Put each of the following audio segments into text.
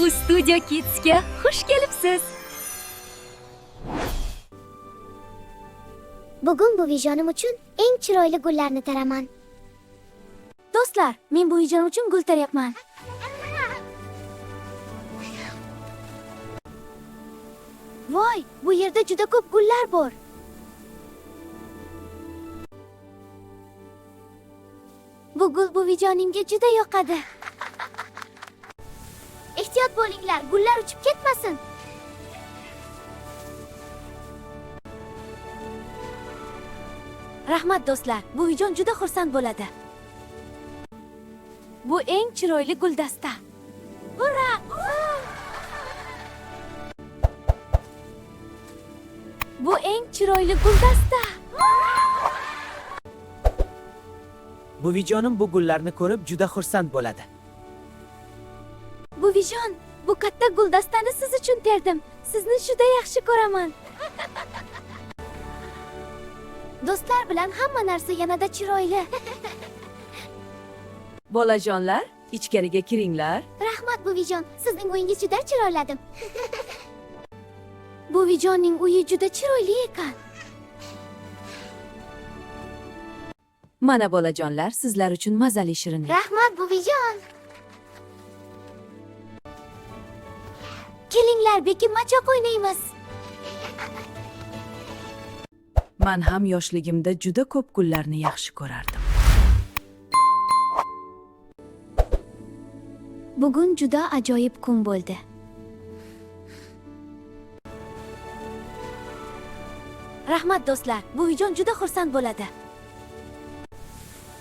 Ustudio Kids'ga xush kelibsiz. Bugun buvijonim uchun eng chiroyli gullarni taraman. Do'stlar, men buvijonim uchun gul taryapman. Voy, bu yerda juda ko'p gullar bor. Bu gul buvijonimga juda yoqadi. Ehtiyot bo'linglar, gullar uchib ketmasin. Rahmat do'stlar, buvijon juda xursand bo'ladi. Bu eng chiroyli guldasta. Ura! Bu eng chiroyli guldasta. Buvijonim bu gullarni ko'rib juda xursand bo'ladi. Buvijon, bu katta guldastani siz uchun terdim. Sizni juda yaxshi ko'raman. Do'stlar bilan hamma narsa yanada chiroyli. Bolajonlar, ichkariga kiringlar. Rahmat buvijon, sizning uyingiz juda chiroyladim. Buvijonning uyi juda chiroyli ekan. Mana bolajonlar, sizlar uchun mazali shirinlik. Rahmat buvijon. Kelinglar, bekinmachoq o'ynaymiz. Men ham yoshligimda juda ko'p gullarni yaxshi ko'rardim. Bugun juda ajoyib kun bo'ldi. Rahmat do'stlar, buvijon juda xursand bo'ladi.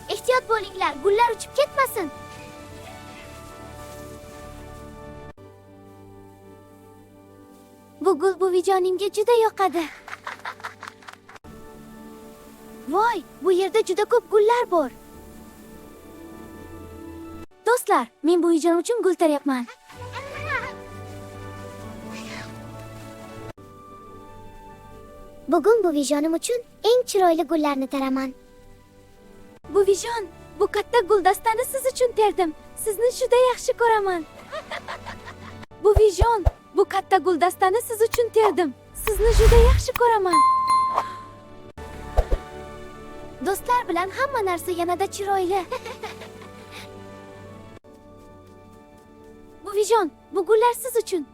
Ehtiyot bo'linglar, gullar uchib ketmasin. Bu gul buvijonimga juda yoqadi. Voy, bu yerda juda ko'p gullar bor. Do'stlar, men buvijonim uchun gul taryapman. Bugun buvijonim uchun eng chiroyli gullarni taraman. Buvijon, bu katta guldastani siz uchun terdim. Sizni juda yaxshi ko'raman. Buvijon, bu katta guldastani siz uchun terdim. Sizni juda yaxshi ko'raman. Do'stlar bilan hamma narsa yanada chiroyli. Buvijon, bu gullar siz uchun.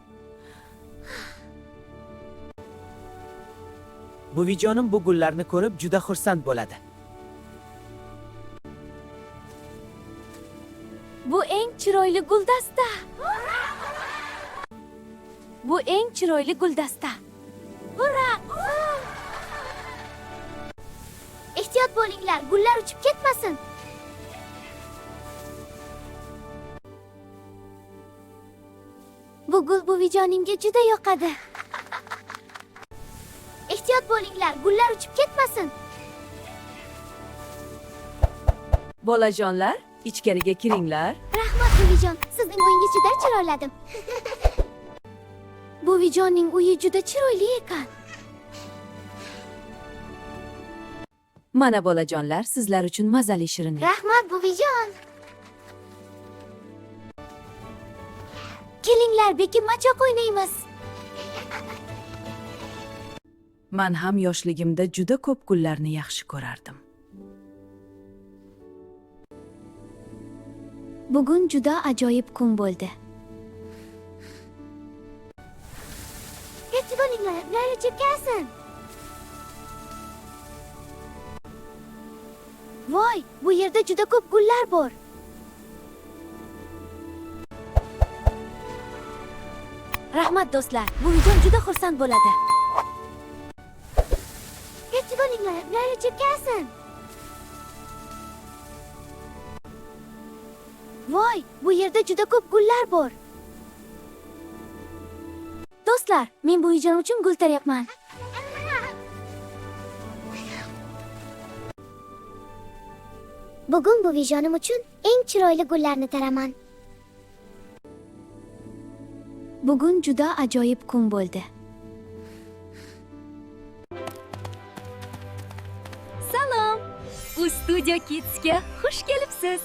Buvijonim bu gullarni ko'rib juda xursand bo'ladi. Bu eng chiroyli guldasta. Bu eng chiroyli guldasta. Ura! Ehtiyot bo'linglar, gullar uchib ketmasin. Bu gul buvijonimga juda yoqadi. Ehtiyot bo'linglar, gullar uchib ketmasin. Bolajonlar, ichkariga kiringlar. Rahmat buvijon, sizning uyingiz juda chiroyladim. Buvijonning uyi juda chiroyli ekan. Mana bolajonlar, sizlar uchun mazali shirinlik. Rahmat buvijon. Kelinglar, bekinmachoq o'ynaymiz. Men ham yoshligimda juda ko'p gullarni yaxshi ko'rardim. Bugun juda ajoyib kun bo'ldi. Ehtiyot bo'linglar, gullar uchib ketsin. Voy, bu yerda juda ko'p gullar bor. Rahmat do'stlar, buvijon juda xursand bo'ladi. Ehtiyot bo'linglar, gullar uchib ketsin. Voy, bu yerda juda ko'p gullar bor. Do'stlar, men buvijonim uchun gul taryapman. Bugun buvijonim uchun eng chiroyli gullarni taraman. Bugun juda ajoyib kun bo'ldi. Salom! Ustudio Kids'ga xush kelibsiz.